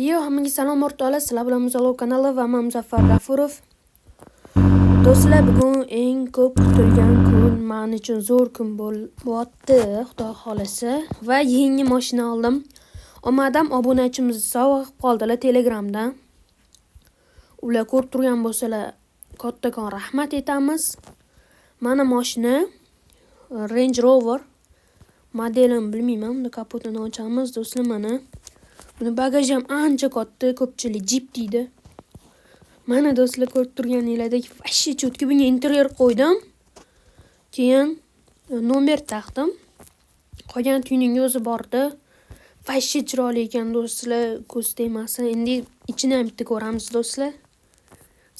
Yo, hammaga salom o'rtoqlar, sizlar bilan Muzalov kanali va men Muzaffar G'afurov. Do'stlar, bugun eng ko'p kutilgan kun, men uchun zo'r kun bo'lyapti, Xudo xolasa. Va yangi mashina oldim. Omadam obunachimiz sovg'a qilib qoldilar Telegramdan. Ular ko'rib turgan bo'lsalar, kattakon rahmat aytamiz. Mana mashina Range Rover modelini bilmayman, buni kapotini ochamiz do'stlar mana. Buni bagaji ham ancha katta, ko'pchilik Jeep deydi. Mana do'stlar ko'rib turganinglardek вообще cho'tki bunga interyer qo'ydim. Keyin nomer taqdim. Qolgan tuningi o'zi bordi. Вообще chiroyli ekan do'stlar, ko'z tegmasin. Endi ichini ham bitta ko'ramiz do'stlar.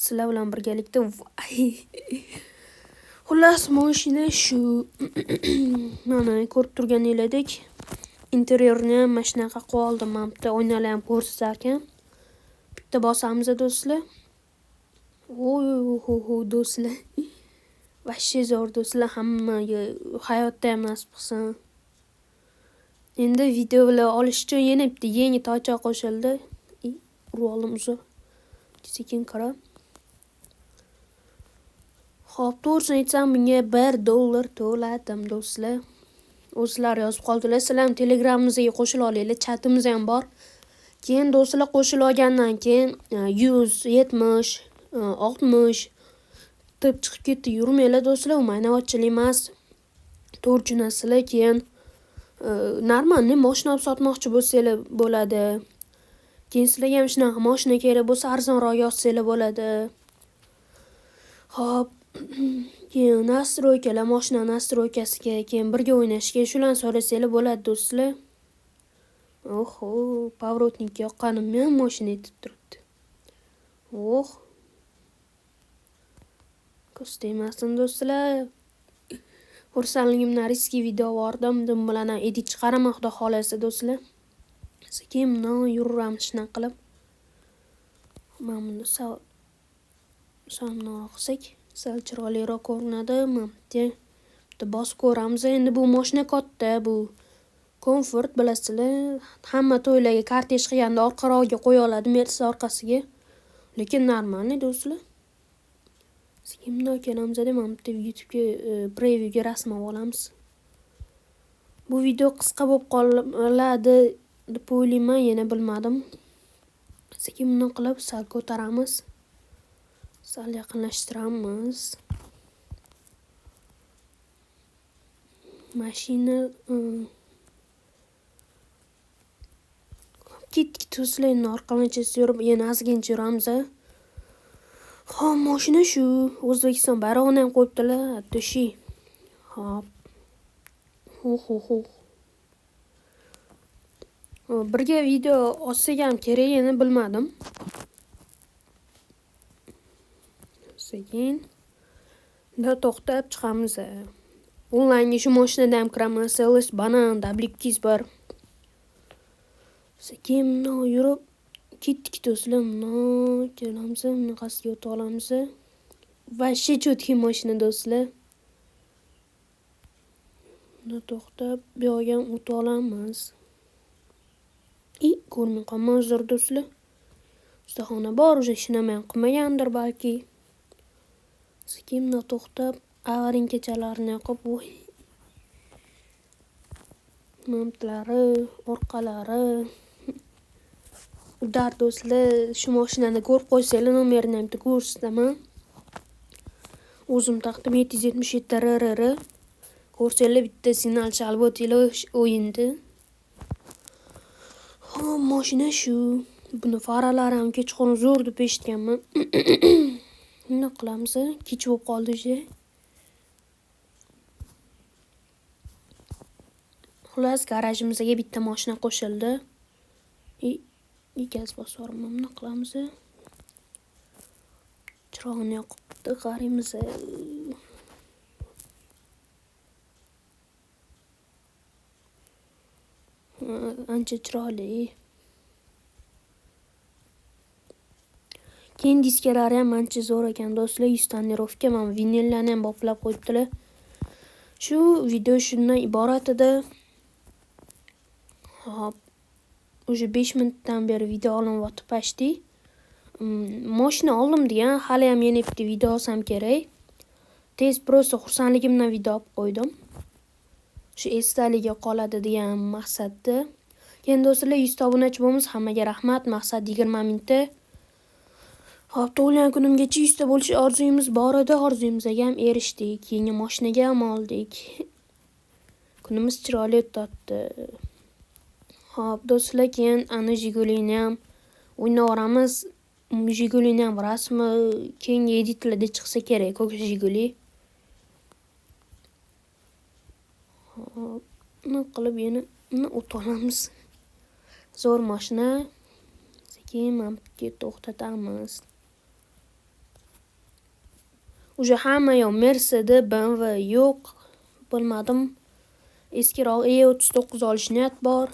Sizlar bilan birgalikda. Voy. Xullas, mashina shu. Mana ko'rib turganinglardek interyerni ham mana shunaqa qilib oldim. Mana bitta oynalar ham ko'rsatar ekan. Bitta bosamiz do'stlar. Oy, do'stlar. Вообще zo'r do'stlar, hammaga hayotda ham nasib qilsin. Endi videolar olish uchun yana bitta yangi toycha qo'shildi. Urib oldim uzr. Sekin qarab. Xo'p, to'g'risini aytsam, bunga $1 to'ladim do'stlar. O'zlari yozib qoldilar. Sizlar ham Telegramimizga qo'shila olinglar, chatimiz ham bor. Keyin do'stlar qo'shila olgandan keyin 100, 70, 60 deb chiqib ketdi. Yurmanglar do'stlar, u maynavatchilik emas. To'g'ri tushunasizlar. Keyin normalniy mashina olib sotmoqchi bo'lsanglar bo'ladi. Keyin sizlarga ham shunaqa mashina kerak bo'lsa, arzonroq yozsanglar bo'ladi. Xo'p, keyin nastroykalar, mashina nastroykasiga, keyin birga o'ynashga shularni so'rasanglar bo'ladi do'stlar. Oho, поворотник yoqqanimni ham mashina aytib turibdi. Oh. Ko'z tegmasin do'stlar. Xursandligimdan riski video bordim. Dim bilan ham edit chiqaraman Xudo xolasa do'stlar. Sekin bundan yuraveramiz shunaqa qilib. Mana buni sal qilsak, sal chiroyliroq ko'rinadi. Mana bitta bosib ko'ramiz. Endi bu mashina katta, bu komfort bilasizlar. Hamma to'ylarga kortej qilganda orqarog'iga qo'ya oladi, Mercedes orqasiga. Lekin normalniy do'stlar. Sekin bundoq kelamiz, mana bitta YouTube'ga previewga rasm olib olamiz. Bu video qisqa bo'lib qoladi deb o'ylayman, yana bilmadim. Sekin bundoq qilib sal ko'taramiz. Sal yaqinlashtiramiz. Mashina ketdik do'stlar, endi orqamizda yurib, yana ozgincha yuramiz. Xo'p, mashina shu. O'zbekiston bayrog'ini ham qo'yibdilar, dushi. Xo'p. Ho. Birga video olsak ham keragini bilmadim. Sekin da to'xtab chiqamiz. Onlaynga shu mashinada ham kiraman. CLS banan, W2 bor. Sekin bundoq yurib ketdik do'stlar. Bundoq kelamiz, bunaqasiga o'tib olamiz. Вообще cho'tki mashina do'stlar. Bunda to'xtab, bu yoqga ham o'tib olamiz. Ko'rmay qolman uzr do'stlar. Ustaxona bor, o'sha ishinam ham qilmagandir balki. Sekin bundoq to'xtab, avarinkachalarni yoqib, voy. Mantlari, orqalari. Udar do'stlar, shu mashinani ko'rib qo'ysanglar, nomerini ham bitta ko'rsataman. O'zim taqdim 777 RRR. Ko'rsanglar bitta signal chalib o'tinglar o'yinda. Xo'p, mashina shu. Buni faralari ham kechqurun zo'r deb eshitganman. Nima qilamiz? Kech bo'lib qoldi o'sha. Xullas, garajimizga bitta mashina qo'shildi. Gaz bosib yuboraman. Nima qilamiz? Chirog'ini yoqib qaraymiz. Ancha chiroyli. Keyin diskalari ham ancha zo'r ekan do'stlar. 100 tonirovka, mana vinillarni ham boplab qo'yibdilar. Shu video shundan iborat edi. Xo'p. Уже 5 minutdan beri video olinyapti почти. Moshina oldim degan, hali ham yana bitta video olsam kerak. Tez просто xursandligimdan video olib qo'ydim. Shu esdaligi qoladi degan maqsadda. Keyin do'stlar, 100 ta obunachi bo'lamiz. Hammaga rahmat. Maqsad 20 mingta. Hop, tug'ilgan kunimgacha 100 ta bo'lish orzuyimiz bor edi. Orzuyimizga ham erishdik. Yangi mashinaga ham oldik. Kunimiz chiroyli o'tyapti. Hop, do'stlar, keyin ana Jigulini ham o'ynayveramiz. Jigulini ham rasmi keyingi editlarda chiqsa kerak, ko'k Jiguli. Hop, nima qilib yana uni o'tib olamiz. Zo'r mashina. Sekin mana bu yerga to'xtatamiz. Уже hamma yoq Mercedes, BMW yo'q. Bilmadim. Eskiroq E39 olish niyat bor.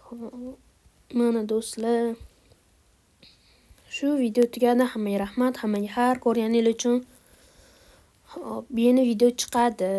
Hop, mana do'stlar. Shu video tugadi. Hammaga rahmat. Hammaga xayr ko'rganingiz uchun. Hop, yana video chiqadi.